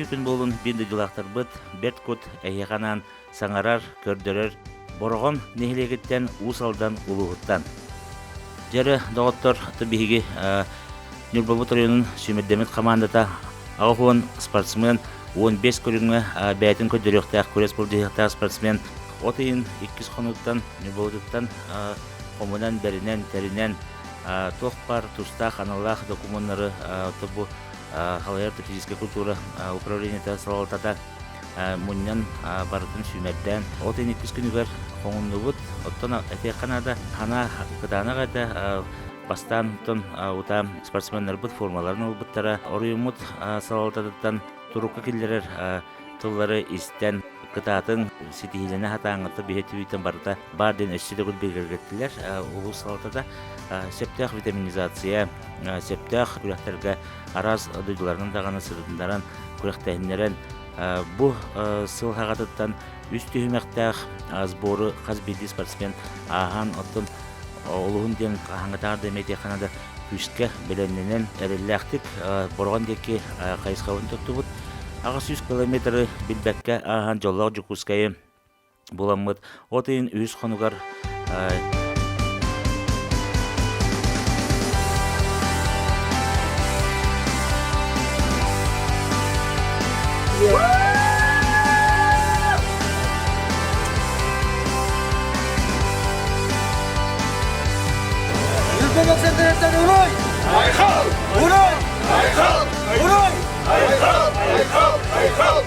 Үтүө күн буолун биир дойдулаахтарбыт бэрт кут эһиэхэ анаан саҥарар, көрдөрөр Бороҕон нэһилиэгиттэн Уус Алдан улууһуттан. Дьэрэ, доҕоттор, биһиги Ньурбабыт оройуонун сүүмэрдэммит хамаандата 80 спортсмен 15 көрүҥҥэ бэйэтин көрдөрүөхтээх күрэс былдьаһыахтаах спортсмен от ыйын иккис хонугуттан Ньурбабытыттан хомунан, бэринэн, тэринэн туох баар тустаах аналлаах докумуоннары бу халайар физическэй культура управлениета салалтата мунньан барытын сүүмэрдээн от ыйын иккис күнүгэр хоҥуннубут. Оттон этиэххэ наада, хана кытаанах этэ. Бастаан оттон утаа спортсменнарбыт формаларын ылбыттара. Оройуоммут салалтатыттан турукка киллэрэр тыллары истэн кытаатыҥ, ситиһиилэнэ сатааҥҥыта биһи түбүтэн барыта баар диэн өссө төгүл бигэргэттилэр. Улуус салалтата сөптөөх витаминизация, сөптөөх күрэхтэргэ араас дойдуларынан даҕаны сырытыннаран, күрэхтэһиннэрэн бу сыл хаҕатыттан үс түһүмэхтээх сбору хас биирдии спортсмен ааһан, оттон олуһун диэн хаһааҥҥытааҕар да эмиэ этиэххэ наада күүскэ бэлэмнэнэн эрэллээхтик Бороҕон диэки хайысхабын туттубут. 800 километры билбэккэ ааһан дьоллоох Дьокуускайы буламмыт. От ыйын үһүс хонугар Ньурба центрыттан Уруй! Айхал! Уруй! Айхал! Уруй! Айхал! Айхал! Айхал!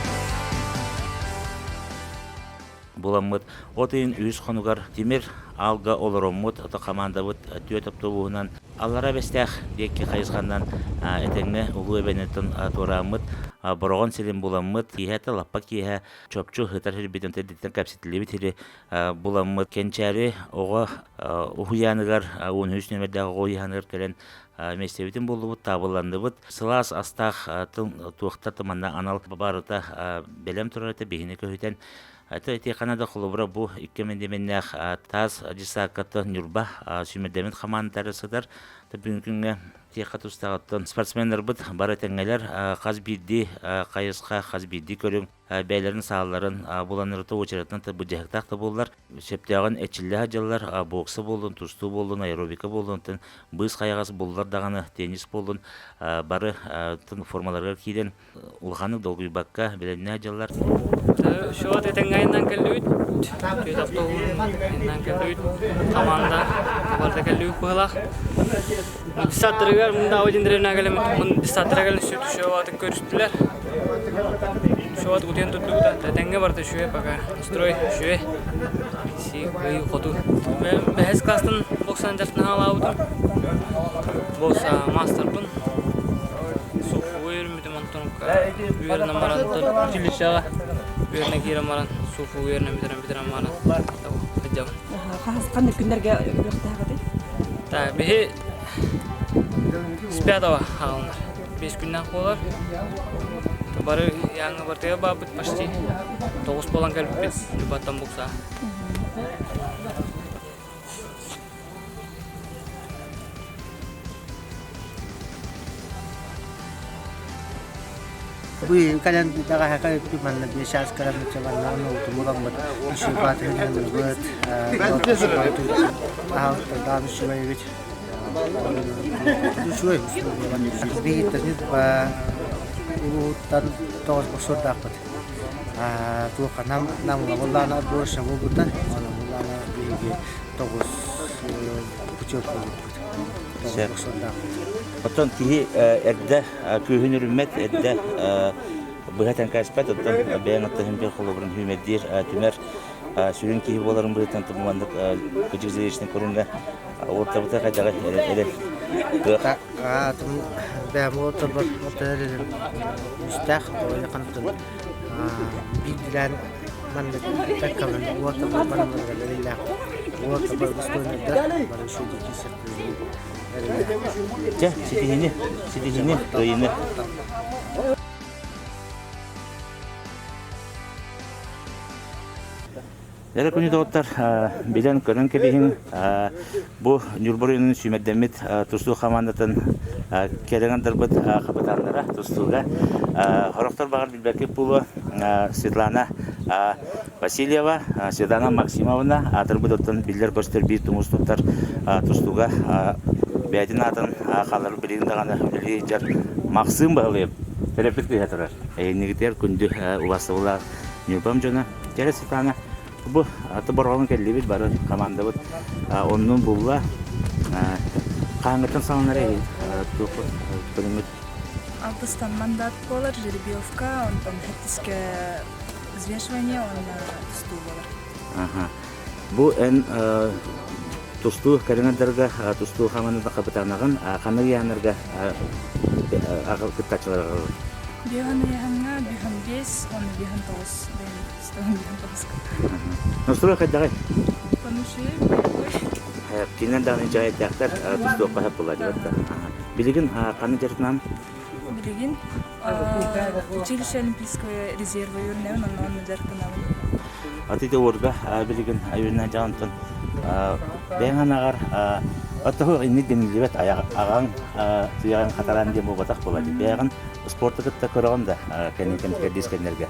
Буламмыт от ыйын үһүс хонугар тимир аалга олороммут ото хамаандабыт түөрт автобуһунан Аллара Бэстээх диэки хайысханан этэҥҥэ Улуу Эбэниттэн туорааммыт Бороҕон сирин буламмыт киэһэ лаппа киэһэ чопчу сытар сирбитин төрдүттэн кэпсэтиллибит сири буламмыт Кэнчээри оҕо уһуйааныгар 13 нүөмэрдээх оҕо уһуйааныгар кэлэн миэстэбитин буллубут, таабылланныбыт. Сылаас астаах туохта манна анал барыта бэлэм турар этэ биһини көһүтэн Это ити да холобура бу икки мэндиэмэннээх таас дьыссааккаттан Ньурба сүүмэрдэммит хамаандалара сытар. Бүгүҥҥү күҥҥэ тиэхэ тустааҕыттан спортсменнарбыт бары тэҥҥэлэр хас биирдии хайысха, хас биирдии көрүҥ бэйэлэрин саалларын буланнарыта уочаратынан быдьаһыктаах да буоллар сөптөөҕүн эрчиллэ сылдьаллар бокса буоллун, тустуу буоллун, аэробика буоллун, быыс хайаҕас буллар даҕаны теннис буоллун бары формаларыгар киирэн улаханнык долгуйбакка бэлэмнээх дьыллар. Счет этэҥҥэ айаннаан кэллибит. Түөрт автобуһун айаннаан кэллибит. Команда барыта кэллибит быһыылаах. Десаттарыгар мында один древняя кэлэммит. Десаттара кэлэн сүөт көрүстүлэр. Счет утуйан турдубут. Этэҥҥэ барыта үчүгэй пока. Настрой үчүгэй. Си хоту. Бэһис класстан боксан дьарытынан хаалаабытым. Бокса мастербын. Суфу Бүтүм үөрэнэн баран училищеҕа үөрэнэ киирэн баран суфу үөрэнэн бүтэрэн бүтэрэн баран сылдьабын. Хаһыс ханнык күннэргэ үөрэхтээҕитэй? Так, биһи с пятого хаалынар. 5 күннээх буолар. Бары яңы бартыга баабыт почти 9 буолан кэлбиппит Любаттан букса. Быйыл кэлэн бэҕэһээ кэлбит манна биэс чаас кэлэммит манна утумуламмыт үчүгэй аһалтардаан үчүгэйбит үчүгэй биһиттэн улууттан тоҕус боксердаахпыт туохха нам намҥа буоллаҕына отборочно буолбута онон буоллаҕына биһиги тоҕус путевка ылбыппыт. Тоҕус Оттон киһи эрдэ күүһүн үрүммэт, эрдэ быһа тэҥкээспэт, оттон бэйэҥ аттаһын биир холобурун сүүмэрдиир, түмэр сүрүн киһи буоларын быһыытынан маннык кыдьык зрелищный көрүҥҥэ уоттабыта хайдаҕы эрэл кыах. Аатын бэйэм уоттарбар эрэлим үстээх, хантан биирдилээн маннык таккабын уоттарбар барыммытыгар эрэллээх уоттарбар устуоннардар бары үчүгэйдик киирсэхтэрин Чэ, ситиһини, ситиһини, кыайыыны. Эрэ күнү доҕоттор, билэн көрөн кэбиһиҥ, бу Ньурба оройуонун сүүмэрдэммит тустуу хамаандатын кэлэн андарбыт хапытааннара тустууга сорохтор баҕар билбэккит буолуо Светлана Васильева, Светлана Максимовна аатырбыт оттон биллэр-көстөр биир тумус туттар тустууга бэйэтин аатын хаалларбыт билигин даҕаны үлэлии сылдьар Максим Баһылыев төрөппүт кыыһа турар. Эһиннигитигэр күндү убастабыллаах Ньурбам дьоно, кэрэ Светлана, бу аты борҕолон кэллибит бары командабыт оннун булла. Хаһааҥҥыттан саҕаланар эһиил туохпут көрүҥмүт? Алтыстан мандат буолар, жеребьевка, онтон хэттискэ взвешивание уонна тустуу буолар. Аха. Бу эн тустуу кэлиҥэрдэргэ тустуу хамаандата капитанаҕын, ханнык ыйааннарга кыттааччылар аҕалабыт? Биһан ыйаһаҥҥа биһан 5, уонна биһан 9, бэйэм биһан 9 Настрой хайдаҕый? Понуши, Кинилэр даҕаны дьайдаахтар тустуохха сөп буолла Билигин ханна дьарыктанан? Билигин училище Олимпийского резерва үөрэнэбин, онно онно дьарыктанабын. Аты уорга билигин айвенна дьаҕантан бэйэҥ анаҕар оттоһу инник дэниллибэт аҕаҥ туйаҕын хатаран диэн буолбатах буолар бэйэҕин спорты кытта көрөҕүн да кэннин кэрдиис кэннэргэ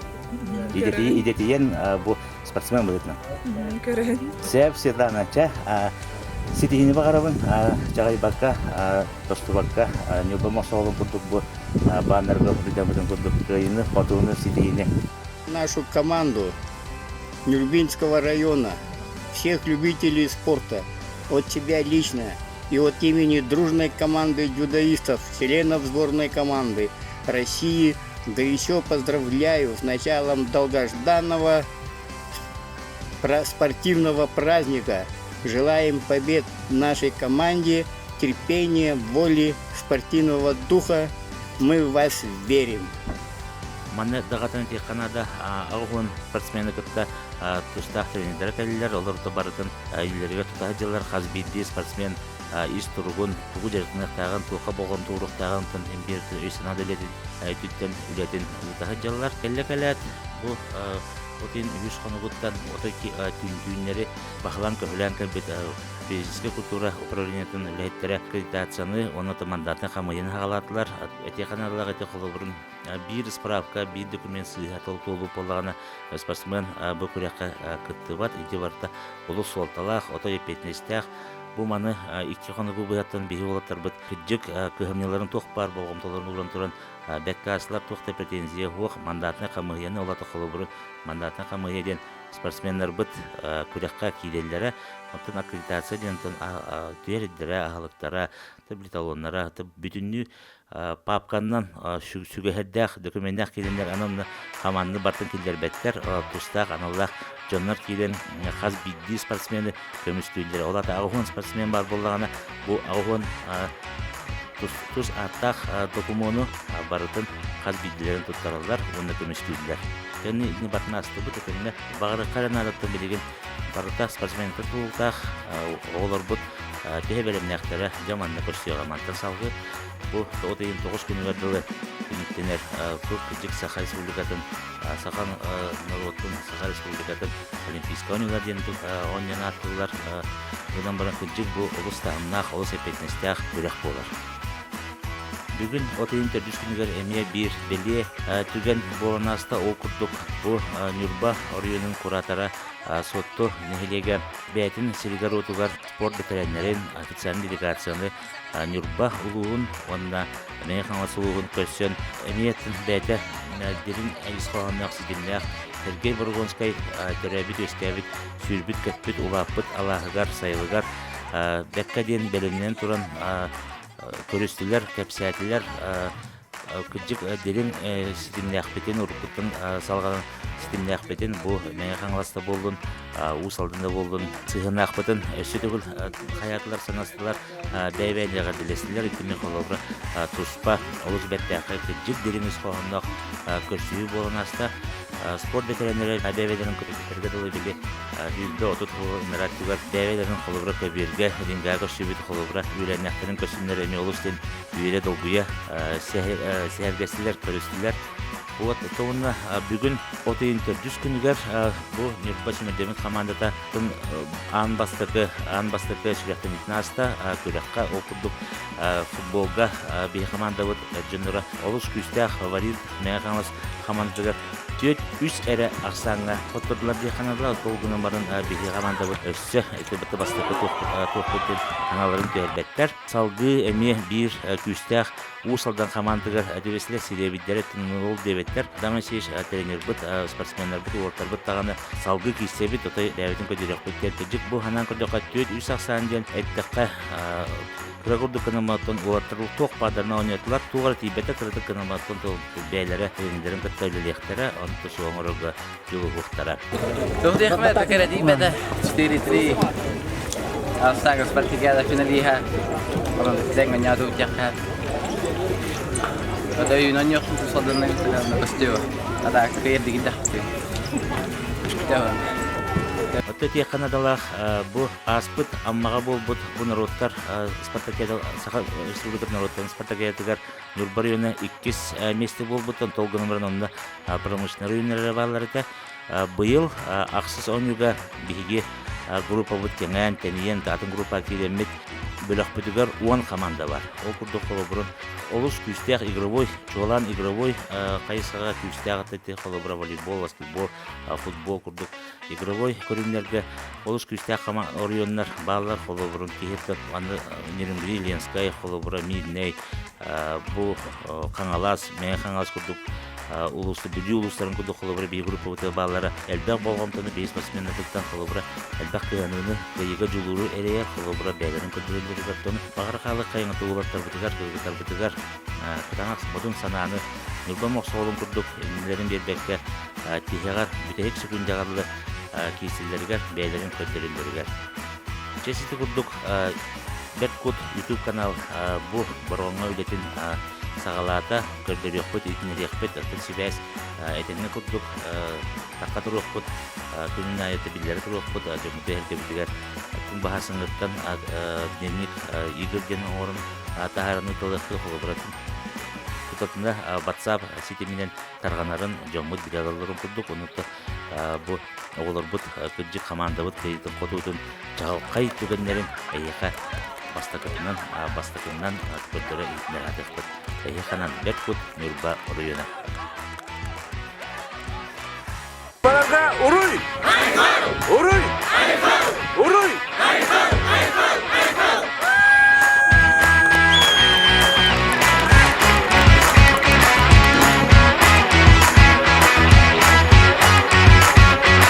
идэтийэн бу спортсмен быһыытынан көрөһүн Сэп Светлана чэ ситиһиини баҕарабын чаҕыйбакка тостубакка Ньурба Мохсоҕолун курдук бу бааннарга быдамытын курдук кыайыыны хотууну ситиһиини Нашу команду Нюрбинского района, всех любителей спорта, от себя лично и от имени дружной команды дзюдоистов, членов сборной команды России, да еще поздравляю с началом долгожданного спортивного праздника. Желаем побед нашей команде, терпения, воли, спортивного духа. Мы в вас верим. Манна даҕатан этиэххэ наада, 80 спортсмены кытта тустаах тренердэрэ кэллилэр, олорто барытын илиилэригэр тута сылдьаллар. Хас биирдии спортсмен ис туругун, тугу дьарыктаныахтааҕын, туохха болҕомто ууруохтааҕын эмиэ өй-санаа да үлэтин өттүттэн үлэтин ыыта сылдьаллар. Кэллэ кэлээт, бу отин үһүс хонугуттан отой түүннэри баһылаан-көһүлээн кэлбит физическэй культура управлениетын үлэһиттэрэ аккредитацияны уонна мандатын хамыйыны хаҕалаатылар. Этиэхэ наадалаах ити холобурун биир справка, биир документ сыыһа толкуолуу буоллаҕына спортсмен бу күрэххэ кыттыбат. Ити барыта олус суолталаах, отой эппиэтинэстээх. Бу маны икки хонугу быһаттан биһи уолаттарбыт кырдьык кыһамньыларын туох баар болҕомтолорун ууран туран бэккаасылар туох да претензия суох мандатнай хамыыһыйаны олата холобурун мандатнай хамыыһыйа диэн спортсменнарбыт күрэххэ киирэллэрэ оттон аккредитация диэн түһэрдэрэ аһылыктара таблиталоннара бүтүннүү папканнан сүгэһэрдээх докуменнаах киирэннэр анан хамаанны бартын киллэрбэттэр тустаах аналлаах дьоннор киирэн хас биирдии спортсмены көмүскүүллэр ол аата 80 спортсмен баар буоллаҕына бу 80 тус ааттаах докумуону барытын хас биирдилэрин туттараллар уонна көмүскүүллэр. Кэнни итини бартын астыбыт этэннэ баҕарыхха эрэ наадаттан билигин барыта спортсментар тулутаах оҕолорбут төһө бэлэмнээхтэрэ дьэ манна көрсүөҕэ мантан салгыы бу от ыйын 9 күнүгэр дылы түмүктэнэр бу кырдьык Саха Республикатын Саха норуотун Саха Республикатын Олимпийскай оонньуулар диэн оонньоон ааттыыллар гынан баран кырдьык бу олус таһымнаах олус эппиэтинэстээх күрэх буолар Бүгүн от ыйын төрдүс күнүгэр эмиэ биир бэлиэ түгэн буолан ааста. Ол курдук бу Ньурба оройуонун куратора Суотту нэһилиэгэ бэйэтин сиригэр-уотугар спорт бэтэрээннэрин официальнай делегацияны Ньурба улууһун уонна Мэҥэ Хаҥалас улууһун көрсөн эмиэ бэйэтэ дириҥ ис хоһоонноох ситимнээх Сергей Борогонскай төрөөбүт-үөскээбит, сүүрбүт-көппүт, улааппыт алааһыгар, сайылыгар бэккэ диэн бэлэмнэнэн туран көрүстүлэр, кэпсээтилэр. Кырдьык дириҥ ситимнээхпитин, уруккуттан салҕанан ситимнээхпитин бу Мэҥэ Хаҥаласта буоллун, Уус Алдана буоллун сыһыаннаахпытын өссө төгүл хайаатылар, санастылар, бэйэ-бэйэни эҕэрдэлэстилэр. Итини холобура туспа олус бэртээхэй кырдьык дириҥ ис хоһоонноох көрсүһүү буолан ааста. Спорт бэтэрээннэрэ бэйэ-бэйэлэрин көтүтэргэ дылы били 130 ынырар бэйэ-бэйэлэрин холобура көбүөргэ рингаа көрсүбүт холобура үөрэннэхтэрин көрсүннэр эмиэ олус диэн үөрэ долгуйа сэһэргэстилэр, көрүстүлэр. Вот уонна бүгүн от ыйын төрдүс күнүгэр бу Ньурба сүүмэрдэммит хамаандата аан бастакы аан бастакы сүрэхтэниитин ааста. Күрэххэ ол курдук футболга биһи хамаандабыт дьонноро олус күүстээх фаворит Мэҥэ Хаҥалас хамаандатыгар 4-3 эрэ ахсааҥҥа хоттордулар диэх ханаллар. Ол гынан баран биһи хамаандабыт өссө ити бастакы туохпут ханаларын түһэрбэттэр. Салгыы эмиэ биир күүстээх Уус Алдан хамаандатыгар түбэстилэр, сириэбийдэрэ ол диэбэттэр. Адам Алексеевич тренербыт, спортсменнарбыт, уолаттарбыт даҕаны салгыы киирсэбит, отой бэйэбитин көрдөрүөхпүт диэн. Кырдьык бу ханаан көрдөххө 4-3 ахсаан диэн эттэххэ, кыра курдук гынамматтан уолаттар туох баардарына оонньоотулар, туох эрэ тиийбэтэ кыратык гынамматтан бэйэлэрэ тренердэрин кытта үлэлиэхтэрэ, онто суох оҥорорго дьулуһуохтара. Туох кэрэ диибэтэ 4-3 Алсага спартакиада финалиһа Онон тэҥ диэххэ Өйүнэн содунна көстүө. Ата кыйыр дигидахты. Оттон тиэххэ надалаах бу ааспыт Аммаҕа буолбут бу норуоттар спартакиада Саха Республикатын норуоттарын спартакиадатыгар Ньурба района иккис миэстэ буолбут, онтон гынан баран онно промышленнай районнар бааллар этэ. Быйыл ахсыс оонньууга биһиги группабыт кэҥээн, тэнийэн, атын группаҕа киирэммит бөлөхпүтүгэр 10 команда бар. Ол курдук холобурун олус күүстээх игровой, чуолаан игровой хайысхаҕа күүстээх аты холобура волейбол, баскетбол, футбол курдук игровой көрүҥнэргэ олус күүстээх оройуоннар бааллар. Холобурун киһи аны Нерюнгри, Ленскай, холобура Мирнэй, бу Хаҥалас, Мэҥэ Хаҥалас курдук улуустар, Бүлүү улуустарын курдук холобура биһиги группабытыгар бааллара элбэх болҕомтону биһиги спортсменнарбыттан холобура элбэх кыһаныыны, кыайыыга дьулууру эрэйэр, холобура бэйэлэрин көрдөрөллөрүгэр тону баҕар хаалык хайыҥата уолаттарбытыгар, кыргыттарбытыгар кытаанах модун санааны Ньурба Мохсоҕолун курдук иннилэрин биэрбэккэ тиһэҕэр бүтэһик секундаҕа дылы киирсэллэригэр, бэйэлэрин көрдөрөллөрүгэр. Чэ сити курдук Бэрт Кут YouTube канал бу бороҕоҥҥо үлэтин саҕалаата, көрдөрүөхпүт, иһитиннэриэхпит, оттон сибээс этэҥҥэ курдук тахха туруохпут, күнүн аайы биллэрэ туруохпут, дьоммуту эһэргэбитигэр күн баһаасыҥҥыттан дневник игр диэн оҥорон таһааран ыыталыахпыт, холобуратын тутатына WhatsApp ситиминэн тарҕанарын дьоммут билэ олороллорун курдук, онуоха бу оҕолорбут кырдьык хамаандабыт кыайыытын хотуутун чаҕылхай түгэннэрин эһиэхэ бастакытынан бастакынан көрдөрө иһитиннэрэ сатыахпыт. Эһиэхэ Бэрт Кут Ньурба оройуона. Барарга уруй!